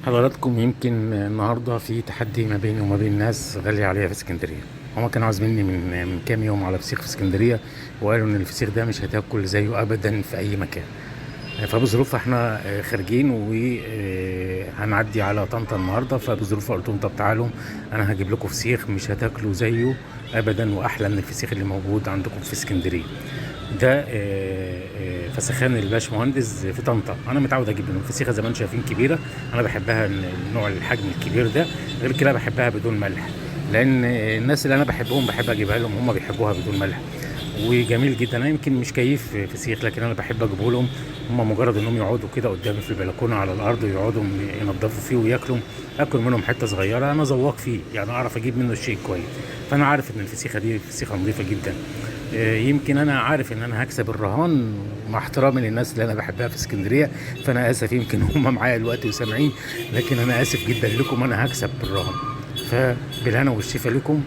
حضراتكم يمكن النهارده في تحدي ما بيني وما بين ناس غالية عليا في اسكندرية. هما كانوا عازميني من كام يوم على فسيخ في اسكندرية، وقالوا ان الفسيخ ده مش هتاكل زيه ابدا في اي مكان. فبظروف احنا خارجين وهنعدي على طنطا النهارده، فبظروف قلت لهم طب تعالوا انا هجيب لكم فسيخ مش هتاكلوا زيه ابدا واحلى من الفسيخ اللي موجود عندكم في اسكندرية. ده فسخان الباش مهندس في طنطا. انا متعود اجيب منهم فسيخه زي ما انتم شايفين كبيرة، انا بحبها النوع الحجم الكبير ده، غير كده بحبها بدون ملح، لان الناس اللي انا بحبهم بحب اجيبها لهم، هم بيحبوها بدون ملح وجميل جدا. انا يمكن مش كيف فسيخ، لكن انا بحب اجيبه لهم. هم مجرد انهم يقعدوا كده قدامي في البلكونه على الارض ويقعدوا ينضفوا فيه وياكلوا، اكل منهم حتة صغيرة، انا ذواق فيه يعني اعرف اجيب منه الشيء كويس. فانا عارف ان الفسيخه دي فسيخه نظيفة جدا. يمكن انا عارف ان انا هكسب الرهان، مع احترامي للناس اللي انا بحبها في اسكندرية، فانا اسف يمكن هم معايا دلوقتي وسامعين، لكن انا اسف جدا لكم، انا هكسب بالرهان. فبالهنا والشفا لكم.